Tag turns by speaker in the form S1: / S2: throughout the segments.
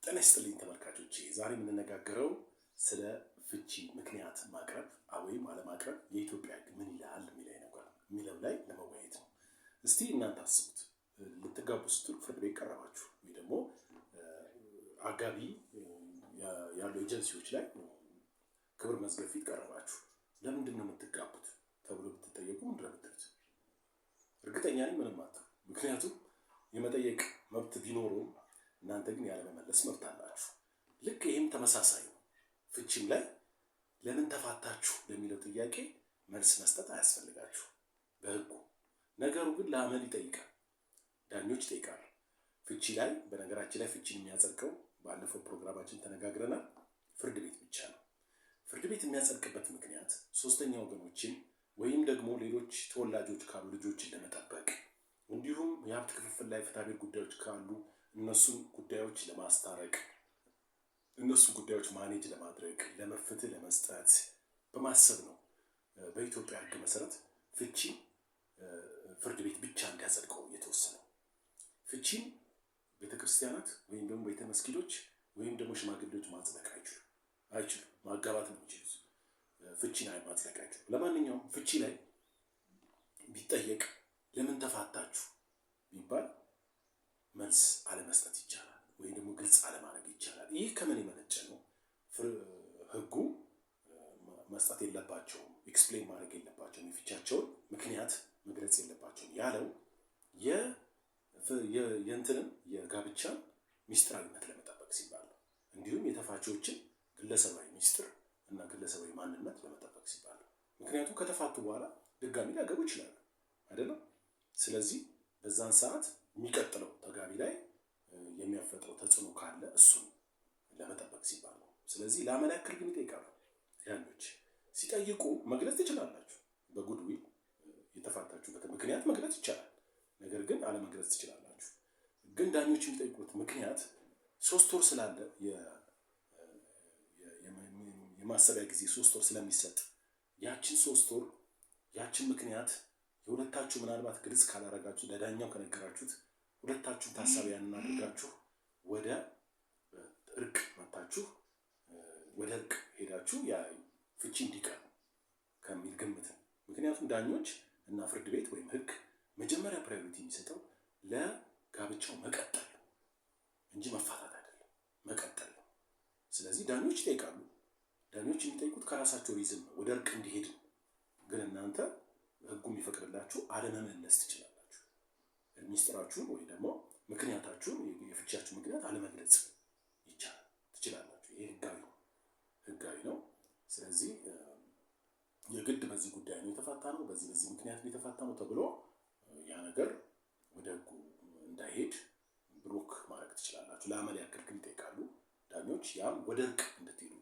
S1: ጤና ይስጥልኝ ተመልካቾቼ፣ ዛሬ የምንነጋገረው ስለ ፍቺ ምክንያት ማቅረብ ወይም አለማቅረብ የኢትዮጵያ ሕግ ምን ይላል የሚለው ላይ ለመወያየት ነው። እስቲ እናንተ አስቡት። ልትጋቡ ስትሉ ፍርድ ቤት ቀረባችሁ ወይ ደግሞ አጋቢ ያሉ ኤጀንሲዎች ላይ ክብር መዝገብ ፊት ቀረባችሁ። ለምንድን ነው የምትጋቡት ተብሎ ብትጠየቁ ምንድን ነው የምትሉት? እርግጠኛ ነኝ ምንም አትሉ። ምክንያቱም የመጠየቅ መብት ቢኖረውም እናንተ ግን ያለመመለስ መብት አላችሁ። ልክ ይህም ተመሳሳይ ነው። ፍቺም ላይ ለምን ተፋታችሁ ለሚለው ጥያቄ መልስ መስጠት አያስፈልጋችሁ በህጉ። ነገሩ ግን ለአመል ይጠይቃል፣ ዳኞች ይጠይቃሉ። ፍቺ ላይ በነገራችን ላይ ፍቺን የሚያጸድቀው ባለፈው ፕሮግራማችን ተነጋግረናል፣ ፍርድ ቤት ብቻ ነው። ፍርድ ቤት የሚያጸድቅበት ምክንያት ሶስተኛ ወገኖችን ወይም ደግሞ ሌሎች ተወላጆች ካሉ ልጆችን ለመጠበቅ፣ እንዲሁም የሀብት ክፍፍል ላይ ፍትሐብሔር ጉዳዮች ካሉ እነሱን ጉዳዮች ለማስታረቅ፣ እነሱን ጉዳዮች manage ለማድረግ፣ ለመፍትህ ለመስጠት በማሰብ ነው። በኢትዮጵያ ሕግ መሰረት ፍቺ ፍርድ ቤት ብቻ እንዲያጸድቀው የተወሰነው። ፍቺን ቤተክርስቲያናት ወይም ደግሞ ቤተ መስጊዶች ወይም ደግሞ ሽማግሌዎች ማጽደቅ አይችሉም። ማጋባት ነው የሚችሉት። ፍቺን ማጽደቅ አይችሉም። ለማንኛውም ፍቺ ላይ ቢጠየቅ ለምን ተፋታችሁ ቢባል መልስ አለመስጠት ይቻላል፣ ወይም ደግሞ ግልጽ አለማድረግ ይቻላል። ይህ ከምን የመነጨ ነው? ህጉ መስጠት የለባቸውም፣ explain ማድረግ የለባቸውም፣ የፍቻቸውን ምክንያት መግለጽ የለባቸውም ያለው የእንትንን የጋብቻ ሚስጥራዊነት ለመጠበቅ ሲባል ነው። እንዲሁም የተፋቾችን ግለሰባዊ ሚስጥር እና ግለሰባዊ ማንነት ለመጠበቅ ሲባል ነው። ምክንያቱም ከተፋቱ በኋላ ድጋሚ ሊያገቡ ይችላሉ፣ አይደለም? ስለዚህ በዛን ሰዓት የሚቀጥለው ተጋቢ ላይ የሚያፈጥረው ተጽዕኖ ካለ እሱን ለመጠበቅ ሲባል ነው። ስለዚህ ለአመል ያክል ግን ይጠይቃሉ ዳኞች። ሲጠይቁ መግለጽ ትችላላችሁ። በ goodwill የተፋታችሁበት ምክንያት መግለጽ ይቻላል። ነገር ግን አለመግለጽ ትችላላችሁ። ግን ዳኞች የሚጠይቁት ምክንያት 3 ወር ስላለ፣ የማሰቢያ ጊዜ 3 ወር ስለሚሰጥ፣ ያችን 3 ወር ያችን ምክንያት የሁለታችሁ ምናልባት ግልጽ ካላረጋችሁ፣ ለዳኛው ከነገራችሁት፣ ሁለታችሁም ታሳቢ ያንን አድርጋችሁ ወደ እርቅ መታችሁ፣ ወደ እርቅ ሄዳችሁ ያ ፍቺ እንዲቀር ከሚል ግምት ነው። ምክንያቱም ዳኞች እና ፍርድ ቤት ወይም ሕግ መጀመሪያ priority የሚሰጠው ለጋብቻው መቀጠል ነው እንጂ መፋታት አይደለም፣ መቀጠል ነው። ስለዚህ ዳኞች ይጠይቃሉ። ዳኞች የሚጠይቁት ከራሳቸው reason ነው፣ ወደ እርቅ እንዲሄድ ነው። ግን እናንተ ሕጉ የሚፈቅድላችሁ አለመመለስ ትችላላችሁ። ሚስጥራችሁን ወይ ደግሞ ምክንያታችሁን፣ የፍቺያችሁ ምክንያት አለመግለጽ ይቻላል፣ ትችላላችሁ። ይሄ ህጋዊ ነው፣ ህጋዊ ነው። ስለዚህ የግድ በዚህ ጉዳይ ነው የተፋታ ነው፣ በዚህ በዚህ ምክንያት ነው የተፋታ ነው ተብሎ ያ ነገር ወደ ህጉ እንዳይሄድ block ማድረግ ትችላላችሁ። ለአመል ያክል ግን ይጠይቃሉ ዳኞች፣ ያም ወደ እርቅ እንድትሄዱ።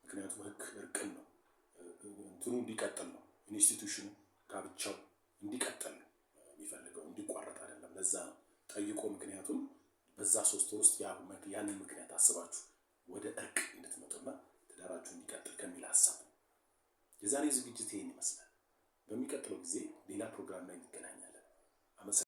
S1: ምክንያቱም ህግ እርቅን ነው፣ እንትኑ እንዲቀጥል ነው፣ institution ኑ ጋብቻው እንዲቀጥል ነው የሚፈልገው፣ እንዲቋረጥ አይደለም። ለዛ ነው ጠይቆ ምክንያቱም በዛ 3 ወር ውስጥ ያንን ምክንያት አስባችሁ ወደ እርቅ እንድትመጡና ትዳራችሁ እንዲቀጥል ከሚል ሀሳብ ነው። የዛሬ ዝግጅት ይህን ይመስላል። በሚቀጥለው ጊዜ ሌላ ፕሮግራም ላይ እንገናኛለን።